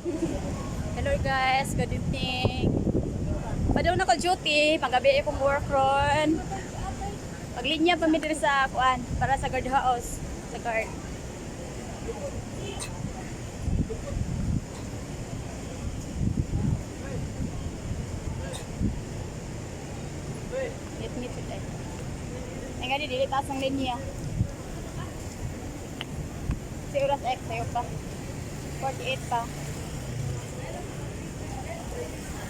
Hello guys, good evening. Padaw na ko duty, panggabi akong work ron. Paglinya pa mi diri sa kuan para sa guard house, sa guard. Let me today. Ay nga dili taas ang linya. Si oras X sayo pa. 48 pa.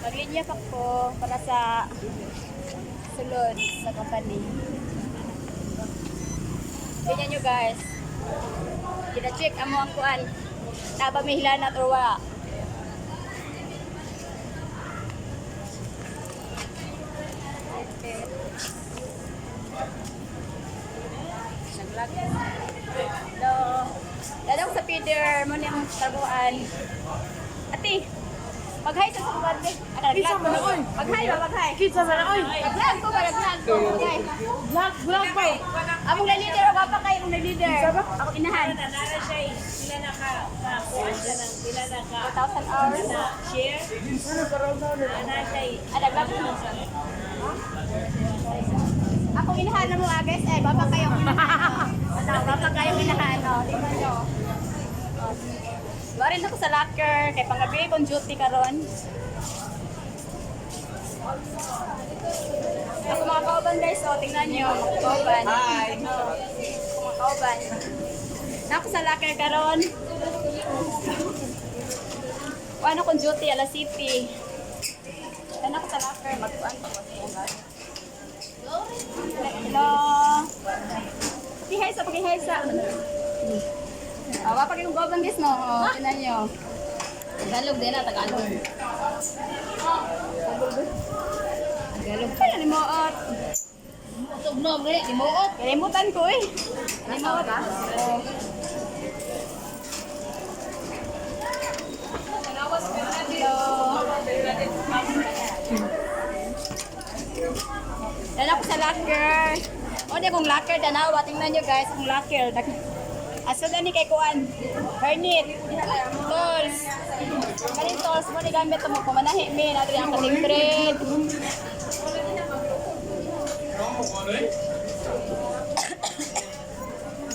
Maglinya pa ko para sa sulod sa company. Tingnan nyo guys. Kina-check amo ang kuan. Naba may hilanat or wala. Okay. Naglag. Hello. Dadong sa feeder mo niyang trabuhan. Ate, pag-hi sa kuan. Kinsa man na, oy? Pag-hi ba, pag-hi. Kinsa man na, oy? Pag-vlog ko ba, nag-vlog ko. Pag-hi. Vlog, vlog ba? Among na leader, o pa kayo among na leader. Ako inahan. Nara siya eh. Pila na ka, kuha siya ng pila na ka 2,000 hours. na share. Ana siya eh. Ah, nag-vlog ko. Akong inahan na mo, ah, guys. Eh, baba kayo ang inahan. Ano, baba kayo inahan. Oh, tingnan nyo. Oh. Warin ako sa locker. Kay panggabi kong duty karon. Ako mga kauban guys, oh, tingnan nyo. Mga kauban. Hi. Oh, ako mga kauban. Ako sa locker karon. Kuan akong duty ala city. Ano ako sa locker magkuan ko sa Hello. Pakihay sa pakihay sa. Ah, wa pa kayong kauban guys no. Oh, tingnan nyo. Tagalog din na, Tagalog. Tagalog. Kaya limuot. Tugnog rin, limuot. Kalimutan ko eh. Limuot. Oh. Hello. Dala ko sa locker. O, di akong locker. Danawa. Tingnan nyo guys, akong locker. Aso gani kay Kuan. Hernit. Tools. Kanin tools mo ni gamit mo. Kumanahi mi. Nadri ang kating thread.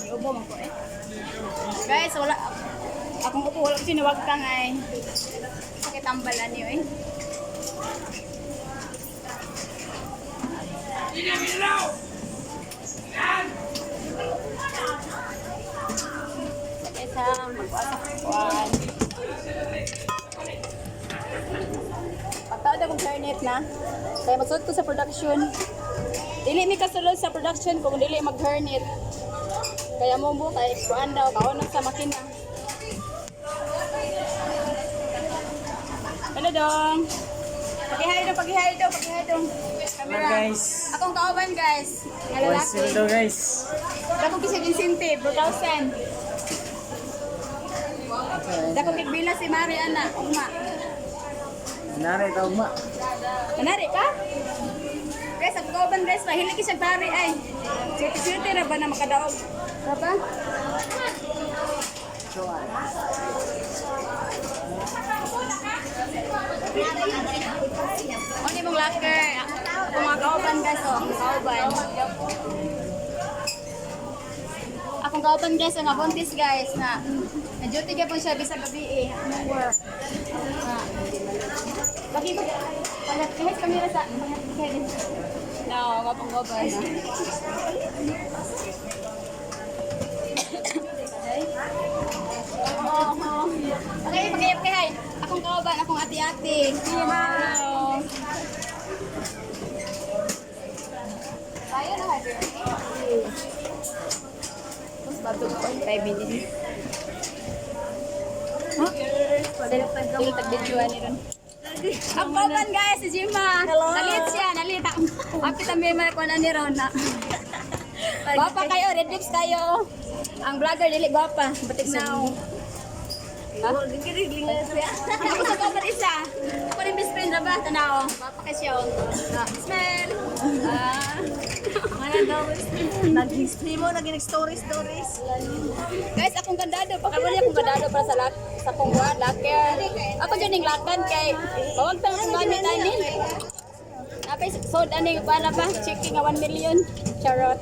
Ubo man ko eh. Guys, wala. Akong upo, wala ko sinawagtang ay. Sakit ang balan niyo eh. Isa, magkuan. Pagtaod akong clarinet na. Kaya magsulod ko sa production. Dili mi kasulod sa production kung dili mag-hernet. Kaya mo mo kay kuan daw kaon sa makina. Hello dong. Pagihay dong, pagihay dong, pagihay dong. Hello guys. Akong kauban guys. Nga Voice lalaki. daw guys. Dako kisig incentive, 4,000. Dako kigbila si Mari ana, ugma. Nare daw ma. Manari ka? Guys, ang kauban guys, mahilig siya tari ay. Swerte-swerte ra ba na makadaog? Ra ba? Ano mong locker? Ako mga kauban guys, oh, akong kauban. Akong kauban guys, ang buntis guys na na-duty ka po siya bisag gabi eh. Anong work? Ah. Lagi ba? Wala, kahit kamera sa... No, wapong kauban. Oo, oo. Okay, okay, okay. Akong kauban, akong ati-ati. Hello. Tayo na, Tapos bato ko, 5 minutes. Huh? Dili tag-videoan ni ron. Ang kauban guys, si Jima. Hello. Nalit siya, nalit. Happy kami may kuan ni ron na. Gwapa kayo, red lips kayo. Ang vlogger dili gwapa, batik now. Ha? Ako sa kauban isa. Ako rin best friend ra ba? Tanaw. Gwapa kay siya. oh. Ah, Smell. Ah. Mana daw nag-history mo, naging stories stories. Guys, akong kandado. Baka wala akong kandado para sa lak sa kong kuan, locker. ning lakan kay bawag ta mas gamit ani. Napay sold ani para pa checking nga 1 million. Charot.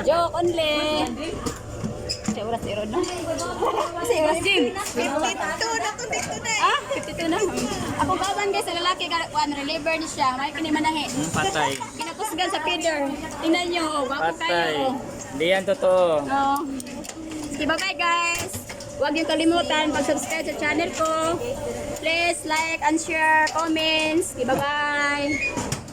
Joke only. Sa oras iro na. Sa oras gym. 52 na to dito na. Ah, 52 na. Akong kauban guys, sa lalaki ka kuan reliever ni siya. May kini manahi. Patay. Kinakusgan sa feeder. Tingnan niyo, oh, gwapo Patay. kayo. Hindi yan totoo. Oh. Sige, bye-bye guys. Huwag niyo kalimutan pag-subscribe sa channel ko. Please like and share, comments. Sige, bye-bye.